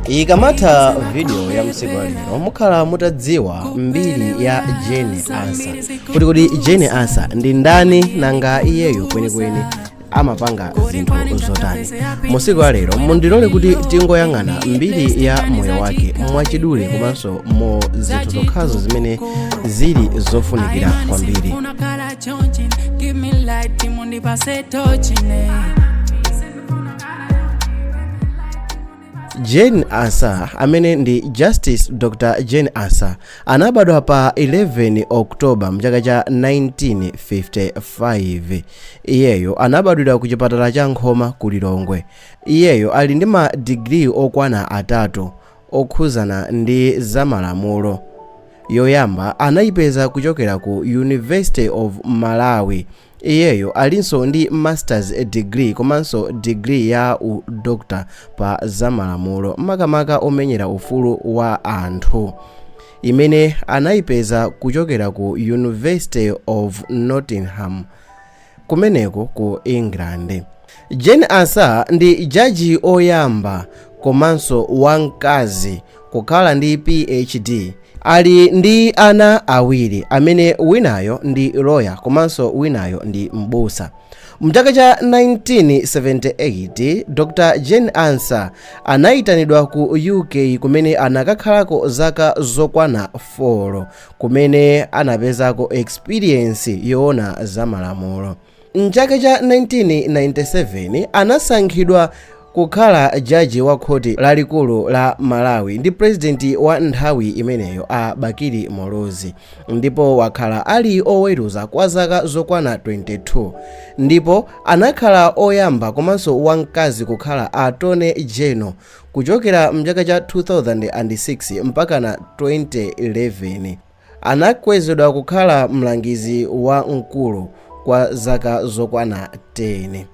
Ikamatha video ya msiku lero, mukhala mutadziwa mbiri ya Jane Ansah, kuti Jane Ansah ndi ndani, nanga iyeyo kwenikweni amapanga zinthu zotani. Musiku lero mundilole kuti tingoyang'ana mbiri ya moyo wake mwachidule komanso mo zinthu zokhazo zimene zili zofunikira kwambiri. Give me light, mundipase tochine. Jane Ansah, amene ndi Justice Dr Jane Ansah, anabadwa pa 11 October mchaka cha 1955. Iyeyo anabadwira ku chipatala cha Nkhoma ku Lilongwe. Iyeyo ali ndi ma digiri okwana atatu okhuzana ndi zamalamulo. Yoyamba anayipeza kuchokera ku University of Malawi. Iyeyo alinso ndi masters degree komanso degree ya u doctor pa zamalamulo, makamaka omenyera ufulu wa anthu, imene anayipeza kuchokera ku University of Nottingham kumeneko ku England. Jane Ansah ndi jaji oyamba komanso wamkazi kukhala ndi PhD. Ali ndi ana awiri, amene winayo ndi lawyer komanso winayo ndi mbusa. Mchaka cha 1978, Dr Jane Ansah anayitanidwa ku UK, kumene anakakhalako zaka zokwana 4, kumene anapezako experience yoona zamalamulo. Mchaka cha 1997 anasankhidwa kukhala jaji wa khoti lalikulu la Malawi ndi president wa nthawi imeneyo, a Bakili Muluzi, ndipo wakhala ali oweruza kwa zaka zokwana 22, ndipo anakhala oyamba komanso wamkazi kukhala attorney general kuchokera mchaka cha 2006 mpakana 2011. Anakwezedwa kukhala mlangizi wa mkulu kwa zaka zokwana 10.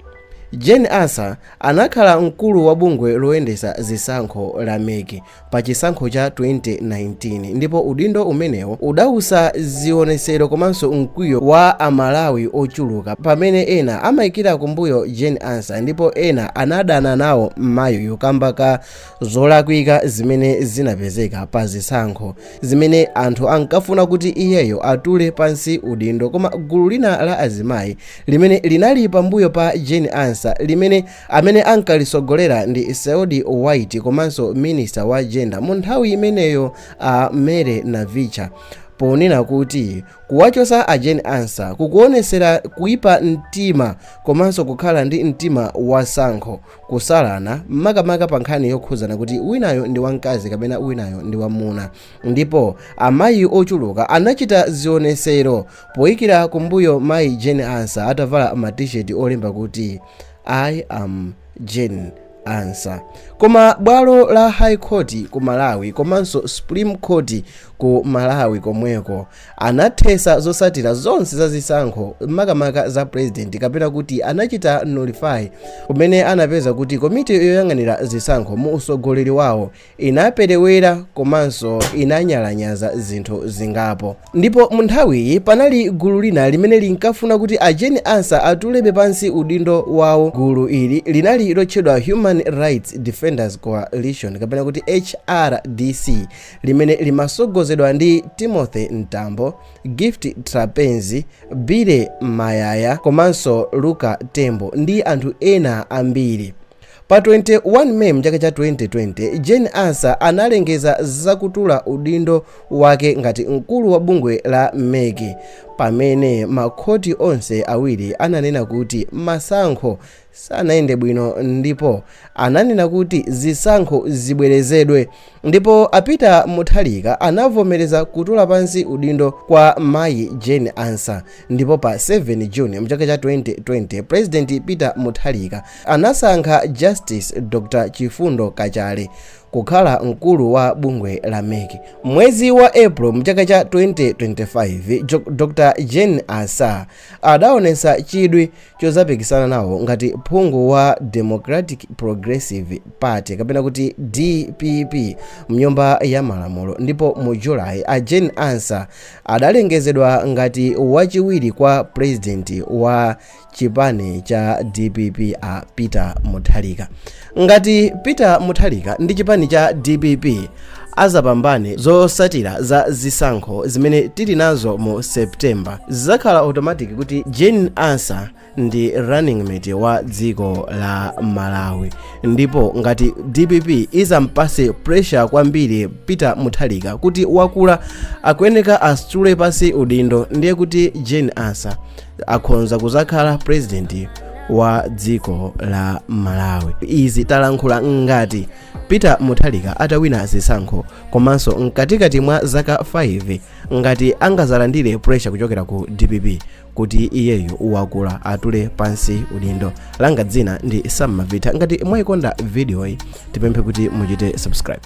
Jane Ansah anakhala mkulu wa bungwe loyendesa zisankho la MEC pa chisankho cha 2019, ndipo udindo umenewo udausa zionesero komanso mkwiyo wa Amalawi ochuluka, pamene ena amayikira kumbuyo Jane Ansah ndipo ena anadana nawo mayiyo kamba ka zolakwika zimene zinapezeka pa zisankho, zimene anthu ankafuna kuti iyeyo atule pansi udindo. Koma gulu lina la azimayi limene linali pambuyo pa Jane Ansah, limene amene ankalisogolera ndi Seodi White komanso minister wa gender mu nthawi imeneyo, a Mary Navicha, ponena kuti kuwachosa a Jane Ansah kukuonesera kuipa mtima komanso kukhala ndi mtima wasankho, kusalana, makamaka pa nkhani yokhuzana kuti winayo ndi wamkazi kapena winayo ndi wamuna. Ndipo amayi ochuluka anachita zionesero poyikira kumbuyo mayi Jane Ansah, atavala matisheti olemba kuti "I am Jane Ansah". Koma bwalo la High Court ku Malawi komanso Supreme Court ku Malawi komweko anathesa zosatira zonse za zisankho, makamaka za president, kapena kuti anachita nullify, kumene anapeza kuti komiti yoyang'anira zisankho mu usogoleri wawo inaperewera komanso inanyalanyaza zinthu zingapo. Ndipo mu nthawiyi panali gulu lina limene linkafuna kuti a Jane Ansah atulebe pansi udindo wawo. Gulu ili linali lotchedwa Human Rights Defenders Coalition, kapena kuti HRDC, limene limasogozedwa ndi Timothy Mtambo, Gift Trapence, Billy Mayaya komanso Luka Tembo ndi anthu ena ambiri. Pa 21 May mchaka cha 2020, Jane Ansah analengeza zakutula udindo wake ngati mkulu wa bungwe la MEC, pamene makhoti onse awiri ananena kuti masankho sanayende bwino ndipo ananena kuti zisankho zibwerezedwe. Ndipo a Peter Mutharika anavomereza kutula pansi udindo kwa mayi Jane Ansah. Ndipo pa 7 June mchaka cha 2020, President Peter Mutharika anasankha Justice Dr Chifundo Kachale kukhala mkulu wa bungwe la MEC. Mwezi wa April mchaka cha 2025, Dr Jane Ansah adaonetsa chidwi chozapikisana nawo ngati phungu wa Democratic Progressive Party, kapena kuti DPP, mnyumba ya malamulo. Ndipo mu Julayi a Jane Ansah adalengezedwa ngati wachiwiri kwa president wa chipani cha DPP, a Peter Mutharika. Ngati Peter Mutharika ndi chipani chipani cha DPP azapambane zosatira za zisankho zimene tili nazo mu September, zizakhala automatic kuti Jane Ansah ndi running mate wa dziko la Malawi. Ndipo ngati DPP izampase pressure kwambiri Peter Mutharika kuti wakula, akuyeneka asitule pasi udindo, ndiye kuti Jane Ansah akhonza kuzakhala president wa dziko la Malawi. Izi talankhula ngati Peter Mutharika atawina zisankho, komanso mkatikati mwa zaka 5 ngati angazalandire pressure kuchokera ku DPP kuti iyeyo wakula, atule pansi udindo. Langa dzina ndi Sam Mavita. Ngati mwayikonda videoyi, tipemphe kuti muchite subscribe.